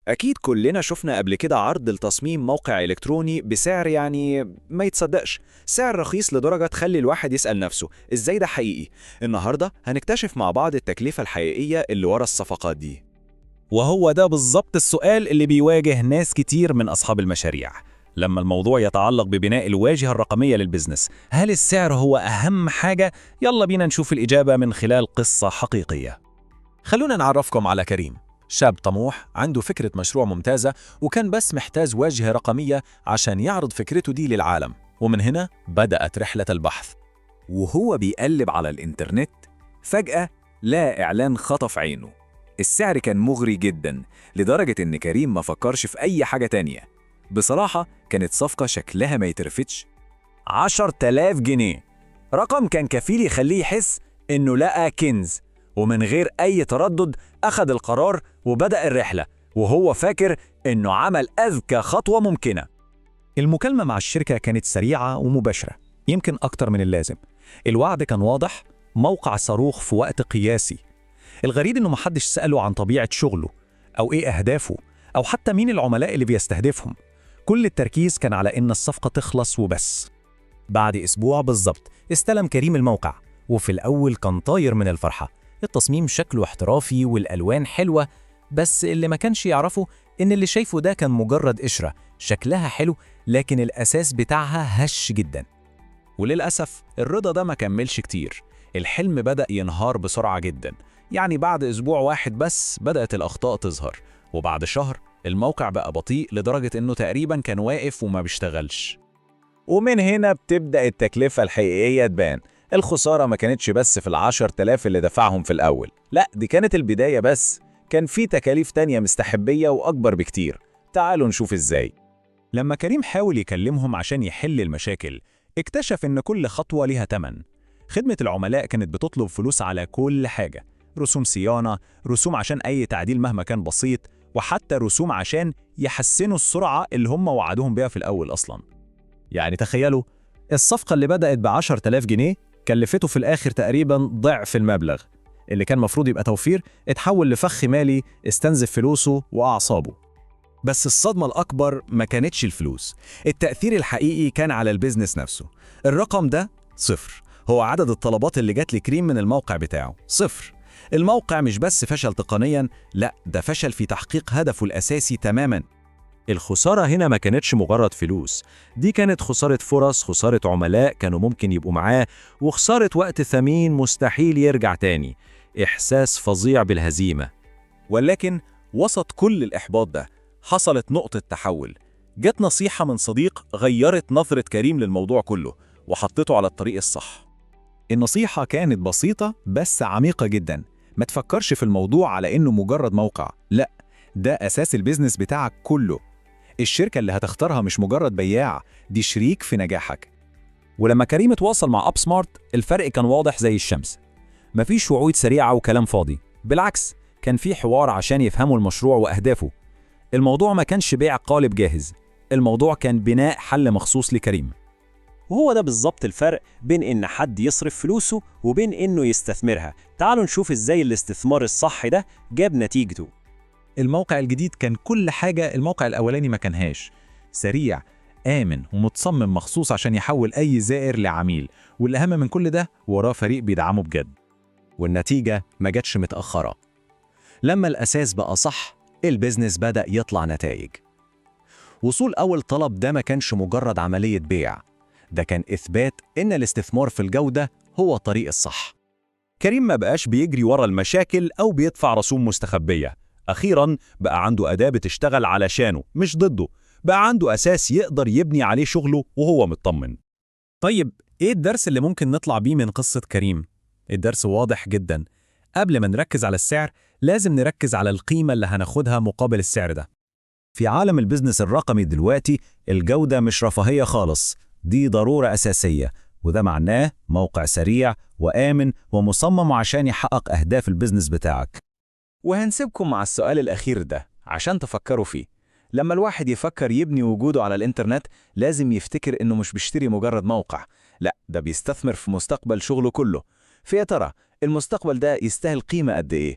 أكيد كلنا شفنا قبل كده عرض لتصميم موقع إلكتروني بسعر يعني ما يتصدقش، سعر رخيص لدرجة تخلي الواحد يسأل نفسه إزاي ده حقيقي؟ النهاردة هنكتشف مع بعض التكلفة الحقيقية اللي ورا الصفقات دي. وهو ده بالظبط السؤال اللي بيواجه ناس كتير من أصحاب المشاريع. لما الموضوع يتعلق ببناء الواجهة الرقمية لل business، هل السعر هو أهم حاجة؟ يلا بينا نشوف الإجابة من خلال قصة حقيقية. خلونا نعرفكم على كريم، شاب طموح عنده فكرة مشروع ممتازة، وكان بس محتاج واجهة رقمية عشان يعرض فكرته دي للعالم. ومن هنا بدأت رحلة البحث. وهو بيقلب على الإنترنت فجأة لقى إعلان خطف عينه. السعر كان مغري جدا لدرجة إن كريم ما فكرش في أي حاجة تانية. بصراحة كانت صفقة شكلها ما يترفتش. 10,000 جنيه، رقم كان كفيل يخليه يحس إنه لقى كنز، ومن غير أي تردد أخذ القرار وبدأ الرحلة وهو فاكر إنه عمل أذكى خطوة ممكنة. المكالمة مع الشركة كانت سريعة ومباشرة، يمكن أكتر من اللازم. الوعد كان واضح، موقع صاروخ في وقت قياسي. الغريب إنه محدش سأله عن طبيعة شغله أو إيه أهدافه أو حتى مين العملاء اللي بيستهدفهم. كل التركيز كان على إن الصفقة تخلص وبس. بعد أسبوع بالظبط استلم كريم الموقع، وفي الأول كان طاير من الفرحة. التصميم شكله احترافي والألوان حلوة، بس اللي ما كانش يعرفه إن اللي شايفه ده كان مجرد قشرة شكلها حلو، لكن الأساس بتاعها هش جدا. وللأسف الرضا ده ما كملش كتير، الحلم بدأ ينهار بسرعة جدا. يعني بعد أسبوع واحد بس بدأت الأخطاء تظهر، وبعد شهر الموقع بقى بطيء لدرجة إنه تقريبا كان واقف وما بيشتغلش. ومن هنا بتبدأ التكلفة الحقيقية تبان. الخسارة ما كانتش بس في 10,000 اللي دفعهم في الأول، لا دي كانت البداية بس. كان في تكاليف تانية مستحبية وأكبر بكتير. تعالوا نشوف إزاي. لما كريم حاول يكلمهم عشان يحل المشاكل، اكتشف إن كل خطوة ليها تمن. خدمة العملاء كانت بتطلب فلوس على كل حاجة، رسوم صيانة، رسوم عشان أي تعديل مهما كان بسيط، وحتى رسوم عشان يحسنوا السرعة اللي هم وعدوهم بيها في الأول أصلاً. يعني تخيلوا، الصفقة اللي بدأت ب10,000 جنيه كلفته في الآخر تقريبا ضعف المبلغ. اللي كان مفروض يبقى توفير اتحول لفخ مالي استنزف فلوسه وأعصابه. بس الصدمة الأكبر ما كانتش الفلوس، التأثير الحقيقي كان على ال business نفسه. الرقم ده صفر، هو عدد الطلبات اللي جات لكريم من الموقع بتاعه صفر. الموقع مش بس فشل تقنيا، لا ده فشل في تحقيق هدفه الأساسي تماما. الخسارة هنا ما كانتش مجرد فلوس، دي كانت خسارة فرص، خسارة عملاء كانوا ممكن يبقوا معاه، وخسارة وقت ثمين مستحيل يرجع تاني. إحساس فظيع بالهزيمة. ولكن وسط كل الإحباط ده حصلت نقطة تحول. جت نصيحة من صديق غيرت نظرة كريم للموضوع كله وحطته على الطريق الصح. النصيحة كانت بسيطة بس عميقة جدا. ما تفكرش في الموضوع على إنه مجرد موقع، لا ده أساس ال business بتاعك كله. الشركة اللي هتختارها مش مجرد بياع، دي شريك في نجاحك. ولما كريم اتواصل مع أب سمارت الفرق كان واضح زي الشمس. مفيش وعود سريعة وكلام فاضي، بالعكس كان في حوار عشان يفهموا المشروع وأهدافه. الموضوع ما كانش بيع قالب جاهز، الموضوع كان بناء حل مخصوص لكريم. وهو ده بالظبط الفرق بين إن حد يصرف فلوسه وبين إنه يستثمرها. تعالوا نشوف إزاي الاستثمار الصح ده جاب نتيجته. الموقع الجديد كان كل حاجة الموقع الأولاني ما كانهاش. سريع، آمن، ومتصمم مخصوص عشان يحول أي زائر لعميل. والأهم من كل ده وراه فريق بيدعمه بجد. والنتيجة ما جاتش متأخرة. لما الأساس بقى صح، ال business بدأ يطلع نتائج. وصول أول طلب ده ما كانش مجرد عملية بيع، ده كان إثبات إن الاستثمار في الجودة هو الطريق الصح. كريم ما بقاش بيجري ورا المشاكل أو بيدفع رسوم مستخبية. أخيراً بقى عنده أداة بتشتغل علشانه مش ضده، بقى عنده أساس يقدر يبني عليه شغله وهو مطمن. طيب إيه الدرس اللي ممكن نطلع بيه من قصة كريم؟ الدرس واضح جدا. قبل ما نركز على السعر لازم نركز على القيمة اللي هناخدها مقابل السعر ده. في عالم ال business الرقمي دلوقتي الجودة مش رفاهية خالص، دي ضرورة أساسية. وده معناه موقع سريع وآمن ومصمم عشان يحقق أهداف ال business بتاعك. وهنسيبكم مع السؤال الأخير ده عشان تفكروا فيه. لما الواحد يفكر يبني وجوده على الإنترنت لازم يفتكر إنه مش بيشتري مجرد موقع، لا ده بيستثمر في مستقبل شغله كله. فيا ترى المستقبل ده يستاهل قيمة قد إيه؟